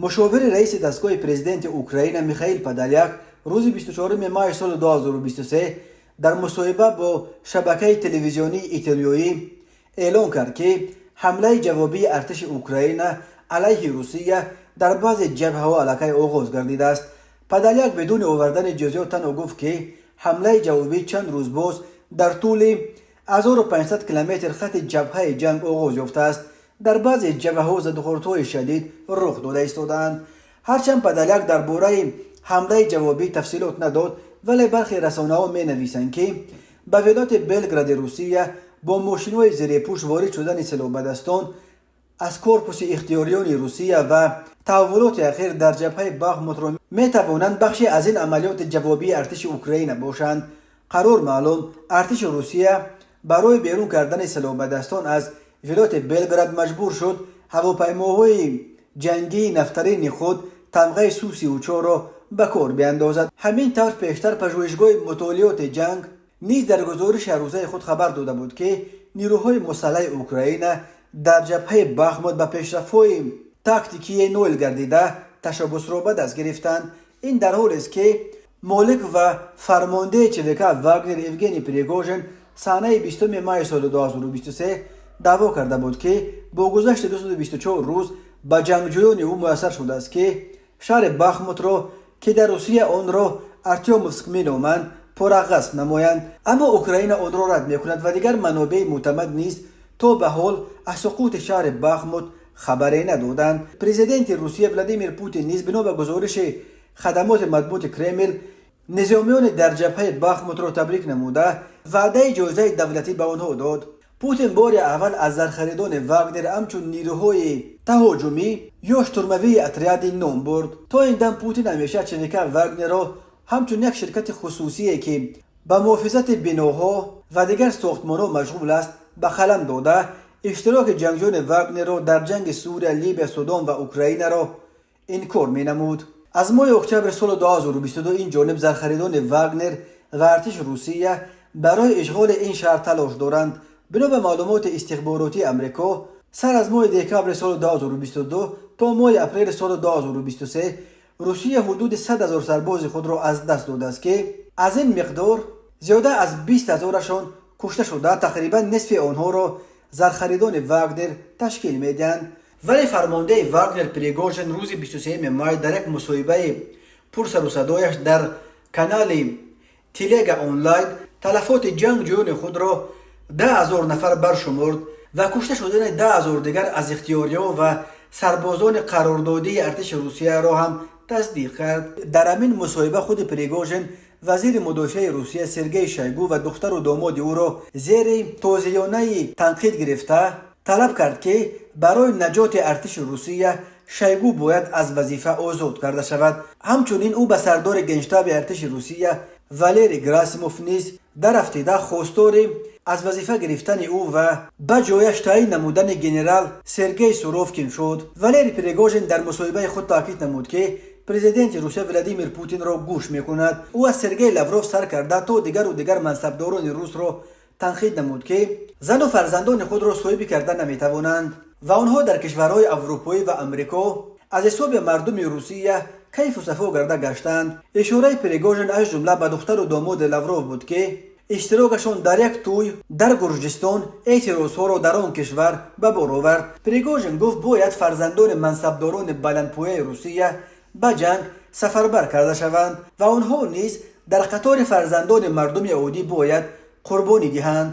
Мушовири раиси дастгоҳи президенти Украина Михаил Подоляк рӯзи 24 май соли 2023 дар мусоҳиба бо шабакаи телевизионии итолиёӣ эълон кард, ки ҳамлаи ҷавобии артиши Украина алайҳи Русия дар баъзе ҷабҳаҳо аллакай оғоз гардидааст. Подоляк бидуни овардани ҷузъиёт танҳо гуфт, ки ҳамлаи ҷавобӣ чанд рӯз боз дар тӯли 1500 километр хати ҷабҳаи ҷанг оғоз ёфтааст. Дар баъзе ҷабҳаҳо задухӯрдҳои шадид рух дода истодаанд. Ҳарчанд Подоляк дар бораи ҳамлаи ҷавобӣ тафсилот надод, вале бархе расонаҳо менависанд, ки ба вилояти Белгради Русия бо мошинҳои зирепӯш ворид шудани силоҳбадастон аз корпуси ихтиёриёни Русия ва таҳаввулоти ахир дар ҷабҳаи Бахмутро метавонанд бахше аз ин амалиёти ҷавобии артиши Украина бошанд. Қарор маълум, артиши Русия барои берун кардани силоҳбадастон аз вилояти Белград маҷбур шуд ҳавопаймоҳои ҷангии нафтарини худ тамғаи Су-34-ро ба кор биандозад. Ҳамин тавр, пештар Пажӯҳишгоҳи мутолиоти ҷанг низ дар гузориши ҳаррӯзаи худ хабар дода буд, ки нирӯҳои мусаллаҳи Украина дар ҷабҳаи Бахмут ба пешрафтҳои тактикие ноил гардида, ташаббусро ба даст гирифтанд. Ин дар ҳолест, ки молик ва фармондеҳи ЧВК Вагнер Евгений Пригожин санаи 20 майи соли 2023 даъво карда буд, ки бо гузашти 224 рӯз ба ҷангҷӯёни ӯ муяссар шудааст, ки шаҳри Бахмутро, ки дар Русия онро Артёмовск меноманд, пурра ғасб намоянд. Аммо Украина онро рад мекунад ва дигар манобеи мӯътамад низ то ба ҳол аз суқути шаҳри Бахмут хабаре надоданд. Президенти Русия Владимир Путин низ, бино ба гузориши хадамоти матбуоти Кремл, низомиёни дар ҷабҳаи Бахмутро табрик намуда, ваъдаи ҷоизаи давлатӣ ба онҳо дод. Путин бори аввал аз зархаридони Вагнер ҳамчун нирӯҳои таҳоҷумӣ ё штурмовые отряды ном бурд. То ин дам Путин ҳамеша ЧВК Вагнерро ҳамчун як ширкати хусусие, ки ба муҳофизати биноҳо ва дигар сохтмонҳо машғул аст, ба қалам дода, иштироки ҷангҷӯёни Вагнерро дар ҷанги Сурия, Либия, Судон ва Украинаро инкор менамуд. Аз моҳи октябри соли 2022 ин ҷониб зархаридони Вагнер ва артиши Русия барои ишғоли ин шаҳр талош доранд. Бино ба маълумоти истихборотии Амрико, сар аз моҳи декабри соли 2022 то моҳи апрели соли 2023 Русия ҳудуди 100 ҳазор сарбози худро аз даст додааст, ки аз ин миқдор зиёда аз 20 ҳазорашон кушта шуда, тақрибан нисфи онҳоро зархаридони Вагнер ташкил медиҳанд. Вале фармондеҳи Вагнер Пригожин рӯзи 23 май дар як мусоҳибаи пурсарусадояш дар канали Телега онлайн талафоти ҷангҷӯёни худро 10 000 нафар баршумурд ва кушта шудани 10 000 дигар аз ихтиёриҳо ва сарбозони қарордодии артиши Русияро ҳам тасдиқ кард. Дар ҳамин мусоҳиба худи Пригожин вазири мудофиаи Русия Сергей Шойгу ва духтару домоди ӯро зери тозиёнаи танқид гирифта, талаб кард, ки барои наҷоти артиши Русия Шойгу бояд аз вазифа озод карда шавад. Ҳамчунин ӯ ба сардори генштаби артиши Русия Валерий Герасимов низ дарафтида, хостори аз вазифа гирифтани ӯ ва ба ҷояш таъин намудани генерал Сергей Суровкин шуд. Валерий Пригожин дар мусоҳибаи худ таъкид намуд, ки президенти Русия Владимир Путинро гӯш мекунад. Ӯ аз Сергей Лавров сар карда то дигару дигар мансабдорони русро танқид намуд, ки зану фарзандони худро соҳибӣ карда наметавонанд ва онҳо дар кишварҳои аврупоӣ ва Амрико аз ҳисоби мардуми Русия кайфу сафо карда гаштанд. Ишораи Пригожин аз ҷумла ба духтару домоди Лавров буд, ки иштирокашон дар як тӯй дар Гурҷистон эътирозҳоро дар он кишвар ба бор овард. Пригожин гуфт, бояд фарзандони мансабдорони баландпояи Русия ба ҷанг сафарбар карда шаванд ва онҳо низ дар қатори фарзандони мардуми оддӣ бояд қурбонӣ диҳанд.